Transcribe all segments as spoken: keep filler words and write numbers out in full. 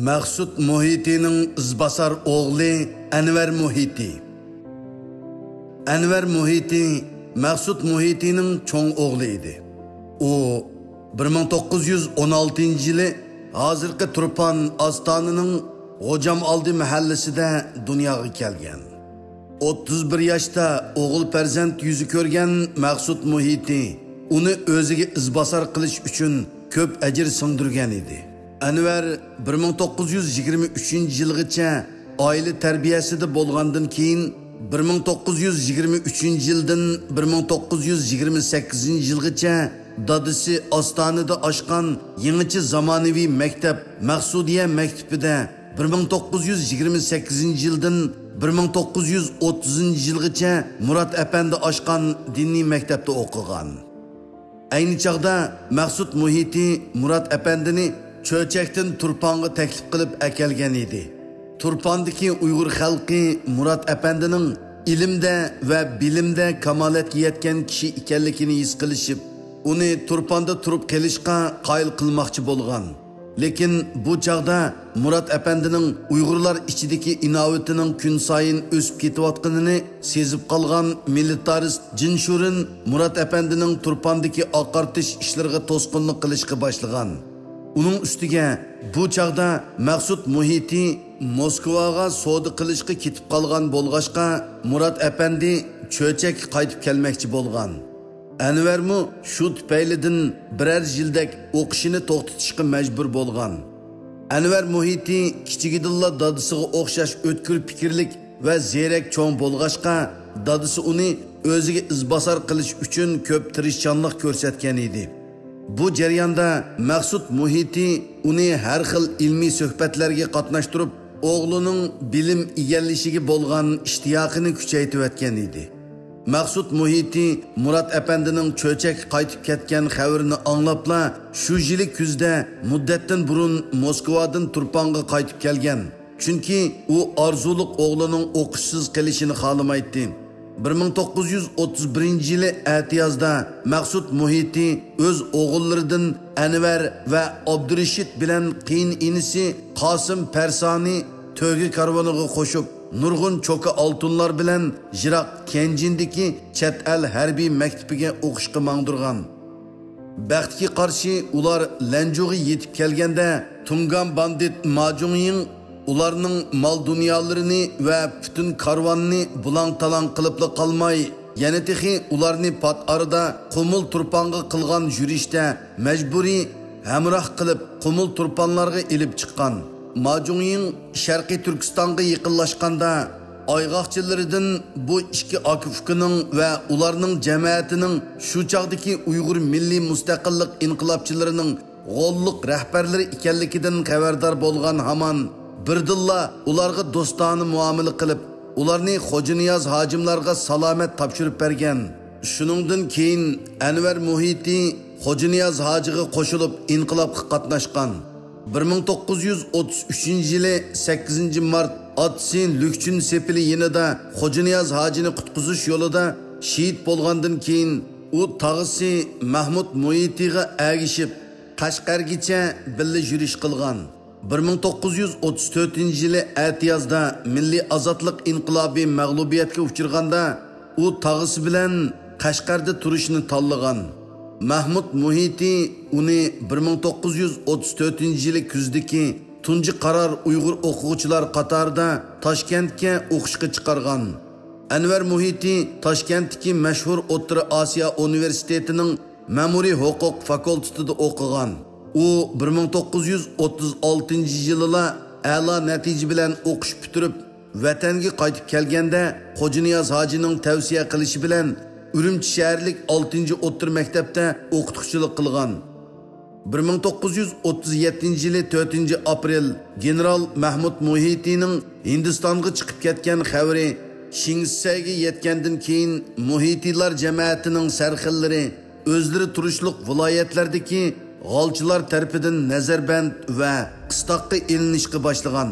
مەخسۇت مۇھىتىنىڭ ئىزباسار ئوغلى ئەنۋەر مۇھىتى. ئەنۋەر مۇھىتى مەخسۇت مۇھىتىنىڭ چوڭ ئوغلى ئىدى. ئۇ بىر مىڭ توققۇز يۈز ئون ئالتىنچى يىلى ھازىرقى تۇرپان ئاستانىنىڭ غوجام ئالدى مەھەللىسىدە دۇنياغا كەلگەن. ئوتتۇز بىر ياشتا ئوغۇل پەرزەنت يۈزى كۆرگەن مەخسۇت مۇھىتى ئۇنى ئۆزىگە ئىزباسار قىلىش ئۈچۈن كۆپ ئەجىر سىڭدۈرگەن ئىدى. ئەنۋەر بىر مىڭ توققۇز يۈز يىگىرمە ئۈچىنچى يىلغىچە ئائىلە تەربىيەسىدە بولغاندىن كېيىن، بىر مىڭ توققۇز يۈز يىگىرمە ئۈچىنچى يىلدىن بىر مىڭ توققۇز يۈز يىگىرمە سەككىزىنچى يىلغىچە دادىسى ئاستانىدا ئاچقان يېڭىچە زامانىۋى مەكتەپ مەخسۇدىيە مەكتىپىدە، بىر مىڭ توققۇز يۈز يىگىرمە سەككىزىنچى يىلدىن بىر مىڭ توققۇز يۈز ئوتتۇزىنچى يىلغىچە مۇرات ئەپەندى ئاچقان دىنىي مەكتەپتە ئوقۇغان. ئەينى چاغدا مەخسۇت مۇھىتى مۇرات ئەپەندىنى چۆچەكتىن تۇرپانغا تەكلىپ قىلىپ ئەكەلگەن ئىدى. تۇرپاندىكى ئۇيغۇر خەلقى مۇرات ئەپەندىنىڭ ئىلىمدە ۋە بىلىمدە كامالەتكە يەتكەن كىشى ئىكەنلىكىنى ھېس قىلىشىپ، ئۇنى تۇرپاندا تۇرۇپ قېلىشقا قايىل قىلماقچى بولغان. لېكىن بۇ چاغدا مۇرات ئەپەندىنىڭ ئۇيغۇرلار ئىچىدىكى ئىناۋىتىنىڭ كۈنسايىن ئۆسۈپ كېتىۋاتقىنىنى سېزىپ قالغان مىلىتارىست جىن شۇرېن مۇرات ئەپەندىنىڭ تۇرپاندىكى ئاقارتىش ئىشلىرىغا توسقۇنلۇق قىلىشقا باشلىغان. ئۇنىڭ ئۈستىگە بۇ چاغدا مەخسۇت مۇھىتى موسكۋاغا سودا قىلىشقا كېتىپ قالغان بولغاچقا، مۇرات ئەپەندى چۆچەككە قايتىپ كەلمەكچى بولغان. ئەنۋەرمۇ شۇ تۈپەيلىدىن بىرەر يىلدەك ئوقۇشىنى توختىتىشقا مەجبۇر بولغان. ئەنۋەر مۇھىتى كىچىكىدىنلا دادىسىغا ئوخشاش ئۆتكۈر پىكىرلىك ۋە زېرەك چوڭ بولغاچقا، دادىسى ئۇنى ئۆزىگە ئىزباسار قىلىش ئۈچۈن كۆپ تىرىشچانلىق كۆرسەتكەن ئىدى. بۇ جەرياندا مەخسۇت مۇھىتى ئۇنى ھەر خىل ئىلمىي سۆھبەتلەرگە قاتناشتۇرۇپ، ئوغلىنىڭ بىلىم ئىگىلىشىگە بولغان ئىشتىياقىنى كۈچەيتىۋەتكەن ئىدى. مەخسۇت مۇھىتى مۇرات ئەپەندىنىڭ چۆچەككە قايتىپ كەتكەن خەۋىرىنى ئاڭلاپلا، شۇ يىلى كۈزدە مۇددەتتىن بۇرۇن موسكۋادىن تۇرپانغا قايتىپ كەلگەن. چۈنكى ئۇ ئارزۇلۇق ئوغلىنىڭ ئوقۇشسىز قېلىشىنى خالىمايتتى. بىر مىڭ توققۇز يۈز ئوتتۇز بىرىنچى يىلى ئەتىيازدا مەخسۇت مۇھىتى ئۆز ئوغۇللىرىدىن ئەنۋەر ۋە ئابدۇرېشىت بىلەن قېيىنئىنىسى قاسىم پەرسانى تۆگە كارۋىنىغا قوشۇپ، نۇرغۇن چوكا ئالتۇنلار بىلەن يىراق تيەنجىندىكى چەت ئەل ھەربىي مەكتىپىگە ئوقۇشقا ماڭدۇرغان. بەختكە قارشى، ئۇلار لەنجۇغا يېتىپ كەلگەندە، تۇڭگان باندىت ما جۇڭيىڭ ئۇلارنىڭ مال-دۇنيالىرىنى ۋە پۈتۈن كارۋاننى بۇلاڭ-تالاڭ قىلىپلا قالماي، يەنە تېخى ئۇلارنى پات ئارىدا قۇمۇل تۇرپانغا قىلغان يۈرۈشتە مەجبۇرىي ھەمراھ قىلىپ، قۇمۇل تۇرپانلارغا ئېلىپ چىققان. ما جۇڭيىڭ شەرقىي تۈركىستانغا يېقىنلاشقاندا، ئايغاقچىلىرىدىن بۇ ئىككى ئاكا-ئۇكىنىڭ ۋە ئۇلارنىڭ جەمەتىنىڭ شۇ چاغدىكى ئۇيغۇر مىللىي مۇستەقىللىق ئىنقىلابچىلىرىنىڭ غوللۇق رەھبەرلىرى ئىكەنلىكىدىن خەۋەردار بولغان ھامان، بىردىنلا ئۇلارغا دوستانە مۇئامىلە قىلىپ، ئۇلارنى خوجانىياز ھاجىملارغا سالامەت تاپشۇرۇپ بەرگەن. شۇنىڭدىن كېيىن ئەنۋەر مۇھىتى خوجانىياز ھاجىغا قوشۇلۇپ ئىنقىلابقا قاتناشقان. بىر مىڭ توققۇز يۈز ئوتتۇز ئۈچىنچى يىلى سەككىزىنچى مارت ئاتىسى لۈكچۈن سېپىلى يېنىدا خوجانىياز ھاجىنى قۇتقۇزۇش يولىدا شېھىت بولغاندىن كېيىن، ئۇ تاغىسى مەھمۇد مۇھىتىغا ئەگىشىپ، قەشقەرگىچە بىللە يۈرۈش قىلغان. بىر مىڭ توققۇز يۈز ئوتتۇز تۆتىنچى يىلى ئەتىيازدا مىللىي ئازادلىق ئىنقىلابى مەغلۇبىيەتكە ئۇچرىغاندا، ئۇ تاغىسى بىلەن قەشقەردە تۇرۇشنى تاللىغان. مەھمۇد مۇھىتى ئۇنى بىر مىڭ توققۇز يۈز ئوتتۇز تۆتىنچى يىلى كۈزدىكى تۇنجى قارار ئۇيغۇر ئوقۇغۇچىلار قاتارىدا تاشكەنتكە ئوقۇشقا چىقارغان. ئەنۋەر مۇھىتى تاشكەنتتىكى مەشھۇر ئوتتۇرا ئاسىيا ئۇنىۋېرسىتېتىنىڭ مەمۇرىي ھوقۇق فاكۇلتېتىدا ئوقۇغان. ئۇ بىر مىڭ توققۇز يۈز ئوتتۇز ئالتىنچى يىلىلا ئەلا نەتىجە بىلەن ئوقۇش پۈتتۈرۈپ، ۋەتەنگە قايتىپ كەلگەندە، خوجانىياز ھاجىنىڭ تەۋسىيە قىلىشى بىلەن ئۈرۈمچى شەھەرلىك ئالتىنچى ئوتتۇرا مەكتەپتە ئوقۇتقۇچىلىق قىلغان. بىر مىڭ توققۇز يۈز ئوتتۇز يەتتىنچى يىلى تۆتىنچى ئاپرېل گېنېرال مەھمۇد مۇھىتىنىڭ ھىندىستانغا چىقىپ كەتكەن خەۋىرى شىڭسەيگە يەتكەندىن كېيىن، مۇھىتىلار جەمەتىنىڭ سەرخىللىرى ئۆزلىرى تۇرۇشلۇق ۋىلايەتلەردىكى غالچىلار تەرىپىدىن نەزەربەند ۋە قىستاققا ئېلىنىشقا باشلىغان.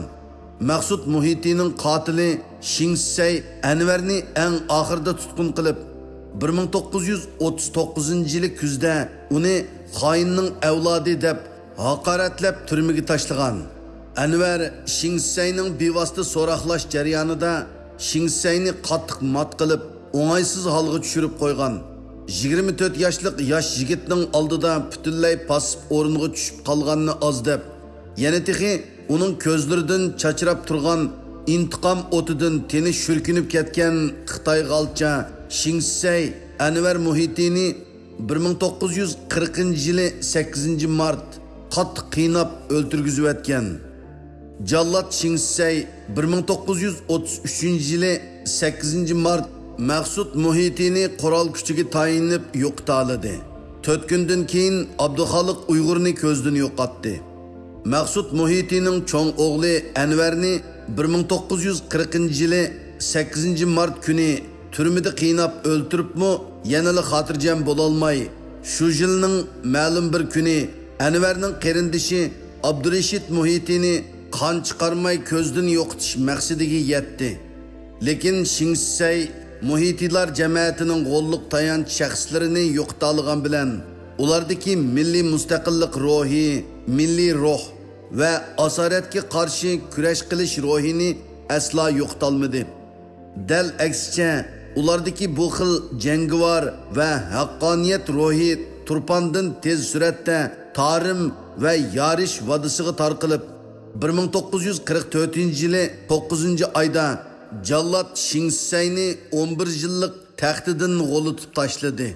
مەخسۇت مۇھىتىنىڭ قاتىلى شىڭسەي ئەنۋەرنى ئەڭ ئاخىرىدا تۇتقۇن قىلىپ، بىر مىڭ توققۇز يۈز ئوتتۇز توققۇزىنچى يىلى كۈزدە ئۇنى خائىننىڭ ئەۋلادى دەپ ھاقارەتلەپ تۈرمىگە تاشلىغان. ئەنۋەر شىڭسەينىڭ بىۋاسىتە سوراقلاش جەريانىدا شىڭسەينى قاتتىق مات قىلىپ، ئوڭايسىز ھالغا چۈشۈرۈپ قويغان. يىگىرمە تۆت ياشلىق ياش يىگىتنىڭ ئالدىدا پۈتۈنلەي پاسسىپ ئورۇنغا چۈشۈپ قالغاننى ئاز دەپ، يەنە تېخى ئۇنىڭ كۆزلىرىدىن چاچراپ تۇرغان ئىنتىقام ئوتىدىن تېنى شۈركۈنۈپ كەتكەن خىتاي غالچا شىڭسەي ئەنۋەر مۇھىتىنى بىر مىڭ توققۇز يۈز قىرىقىنچى يىلى سەككىزىنچى مارت قاتتىق قىيناپ ئۆلتۈرگۈزۈۋەتكەن. جاللات شىڭسەي بىر مىڭ توققۇز يۈز ئوتتۇز ئۈچىنچى يىلى سەككىزىنچى مارت مەخسۇت مۇھىتىنى قورال كۈچىگە تايىنىپ يوقىتالىدى. تۆت كۈندىن كېيىن ئابدۇخالىق ئۇيغۇرنى كۆزدىن يوقاتتى. مەخسۇت مۇھىتىنىڭ چوڭ ئوغلى ئەنۋەرنى بىر مىڭ توققۇز يۈز قىرىقىنچى يىلى سەككىزىنچى مارت كۈنى تۈرمىدە قىيناپ ئۆلتۈرۈپمۇ يەنىلا خاتىرجەم بولالماي، شۇ يىلنىڭ مەلۇم بىر كۈنى ئەنۋەرنىڭ قېرىندىشى ئابدۇرېشىت مۇھىتىنى قان چىقارماي كۆزدىن يوقىتىش مەقسىتىگە يەتتى. لېكىن شىڭسەي مۇھىتىلار جەمەتىنىڭ غوللۇق تايانچ شەخسلىرىنى يوقىتالىغان بىلەن، ئۇلاردىكى مىللىي مۇستەقىللىق روھى، مىللىي روھ ۋە ئاسارەتكە قارشى كۈرەش قىلىش روھىنى ئەسلا يوقىتالمىدى. دەل ئەكسىچە، ئۇلاردىكى بۇ خىل جەڭگىۋار ۋە ھەققانىيەت روھى تۇرپاندىن تېز سۈرئەتتە تارىم ۋە يارىش ۋادىسىغا تارقىلىپ، بىر مىڭ توققۇز يۈز قىرىق تۆتىنچى يىلى توققۇزىنچى ئايدا جاللات شىڭسەينى ئون بىر يىللىق تەختىدىن غۇلىتىپ تاشلىدى.